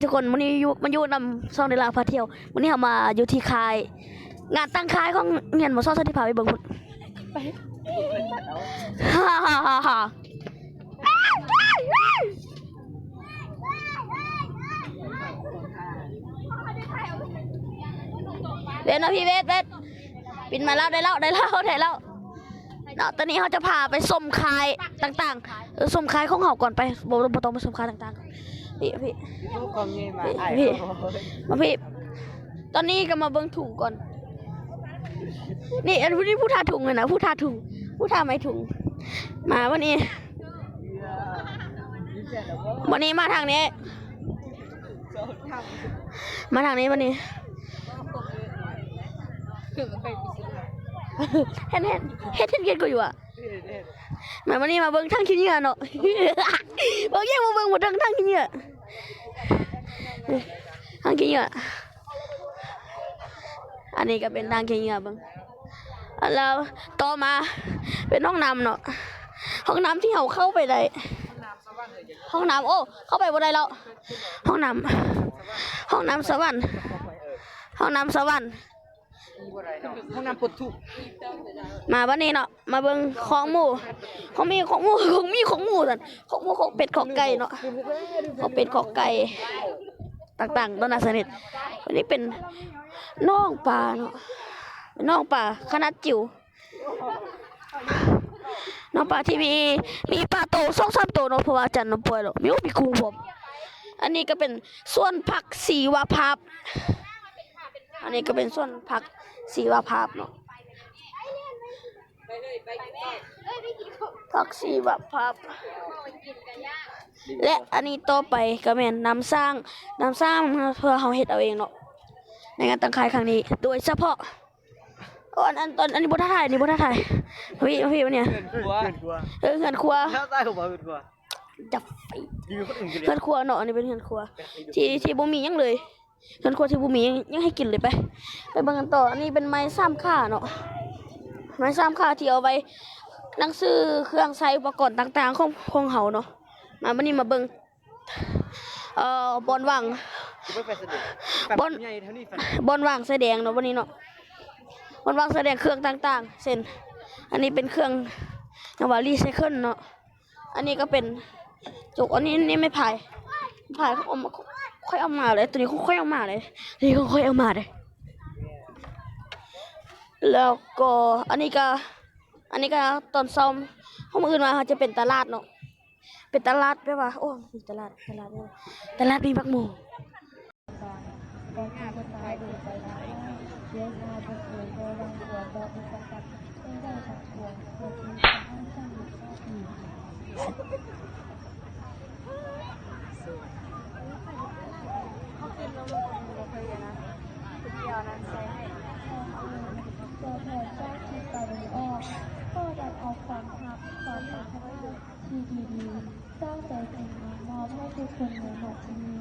ທຸກຄົນ ມື້ນີ້ຢູ່ ມາຢູ່ນຳຊ່ອງເດລາພາທ່ຽວ. ມື້ນີ້ເຮົາມາຢູ່ທີ່ຄ້າຍ ງານຕັ້ງຄ້າຍຂອງໂຮງຮຽນ ບໍ່ຊອດ ທີ່ພາໄປເບິ່ງພຸ້ນ. ເວດມາພີ້ ເວດ ເວດ ປິ່ນມາແລ້ວ ໄດ້ແລ້ວ ໄດ້ແລ້ວ ໄດ້ແລ້ວ. ເນາະ ຕອນນີ້ເຮົາຈະພາໄປຊົມຄ້າຍຕ່າງໆ ເອີ ຊົມຄ້າຍຂອງເຮົາກ່ອນໄປ ບໍ່ ບໍ່ຕ້ອງໄປຊົມຄ້າຍຕ່າງໆ ພີ່ ພີ່ ພີ່ ມາພີ່ ຕອນນີ້ກໍມາເບິ່ງຖົງກ່ອນ. ນີ້ ອັນຜູ້ນີ້ຜູ້ຖ້າຖົງເລີຍນະ ຜູ້ຖ້າຖົງ ຜູ້ຖ້າໄມ້ຖົງ. ມາບັດນີ້ ບັດນີ້ມາທາງນີ້ ມາທາງນີ້ບັດນີ້. ເຫັນ ເຫັນ ເຫັນ ເຫັນ ເຫັນ ເຫັນ ເຫັນ ເຫັນ ເຫັນ ມາ ມານີ້ ມາເບິ່ງຖັງຂີ້ເຫຍື້ອເນາະ. ເບິ່ງ ແຍກມາເບິ່ງ ມາເບິ່ງຖັງຂີ້ເຫຍື້ອ ຖັງຂີ້ເຫຍື້ອ. ອັນນີ້ກໍເປັນຖັງຂີ້ເຫຍື້ອ ເບິ່ງ. ແລ້ວຕໍ່ມາເປັນຫ້ອງນ້ຳເນາະ ຫ້ອງນ້ຳທີ່ເຮົາເຂົ້າໄປໄດ້ ຫ້ອງນ້ຳ ໂອ້ ເຂົ້າໄປບໍ່ໄດ້ແລ້ວ. ຫ້ອງນ້ຳ ຫ້ອງນ້ຳສະຫວັນ ຫ້ອງນ້ຳສະຫວັນ. ຫ້ອງນ້ຳປົດທຸກ. ມາບັດນີ້ເນາະ ມາເບິ່ງຄອກໝູ ຄອກໝີ ຄອກໝູ ຄອກໝີ ຄອກໝູຊັ້ນ ຄອກໝູ ຄອກເປັດ ຄອກໄກ່ເນາະ ຄອກເປັດ ຄອກໄກ່ຕ່າງໆ ໂຕໜ້າຊະນິດ. ອັນນີ້ເປັນໜອງປາເນາະ ໜອງປາຂະໜາດຈິ້ວ ໜອງປາທີ່ມີ ມີປາໂຕສອງສາມໂຕເນາະ ເພາະວ່າອາຈານນຳປ່ອຍແລ້ວ ມີ ໂອ້ ມີກຸ້ງພ້ອມ. ອັນນີ້ກໍເປັນສວນຜັກຊີວະພາບ ອັນນີ້ກໍເປັນສວນຜັກຊີວະພາບເນາະ ຜັກຊີວະພາບ. ແລະ ອັນນີ້ຕໍ່ໄປກໍແມ່ນນ້ຳສ້າງ ນ້ຳສ້າງເພື່ອເຮົາເຮັດເອົາເອງເນາະ ໃນງານຕັ້ງຄ້າຍຄັ້ງນີ້ໂດຍສະເພາະ. ໂອ້ ອັນ ອັນ ອັນ ອັນນີ້ບໍ່ທ້າທາຍ ອັນນີ້ບໍ່ທ້າທາຍ. ມາພີ້ ມາພີ້ ມານີ້ ເຮືອນຄົວ ເອີ ເຮືອນຄົວ ເຮືອນຄົວເນາະ ອັນນີ້ເປັນເຮືອນຄົວທີ່ ທີ່ບໍ່ມີຫຍັງເລີຍ ເຮືອນຄົວທີ່ບໍ່ມີຫຍັງໃຫ້ກິນເລີຍ. ໄປ ໄປເບິ່ງກັນຕໍ່. ອັນນີ້ເປັນໄມ້ສາມຂາເນາະ ໄມ້ສາມຂາທີ່ເອົາໄວ້ໜັງສື ເຄື່ອງໃຊ້ ອຸປະກອນຕ່າງໆ ຂອງ ຂອງເຮົາເນາະ. ມາ ບັດນີ້ມາເບິ່ງ ເອີ ບ່ອນວາງ ບ່ອນ ບ່ອນວາງສະແດງເນາະ ບັດນີ້ເນາະ ບ່ອນວາງສະແດງເຄື່ອງຕ່າງໆ ເຊັ່ນ ອັນນີ້ເປັນເຄື່ອງ ຫຍັງວ່າ ຣີໄຊເຄິນເນາະ. ອັນນີ້ກໍເປັນໂຈກ ອັນນີ້ ນີ້ໄມ້ພາຍ ໄມ້ພາຍຂ້ອຍເອົາມາ ຂ້ອຍເອົາມາເລີຍ ໂຕນີ້ຂ້ອຍເອົາມາເລີຍ ໂຕນີ້ຂ້ອຍເອົາມາເລີຍ. ແລ້ວກໍອັນນີ້ກໍ ອັນນີ້ກໍຕອນເຊົ້າ ເຮົາ ມື້ອື່ນມາເຮົາຈະເປັນຕະຫຼາດເນາະ ເປັນຕະຫຼາດແບບວ່າ ໂອ້ ມີຕະຫຼາດ ຕະຫຼາດ ຕະຫຼາດມີບັກໂມ. ທີ່ດີໆ ເຈົ້າໃຈຈິງມາມອບໃຫ້ທຸກຄົນໃນບັດນີ້.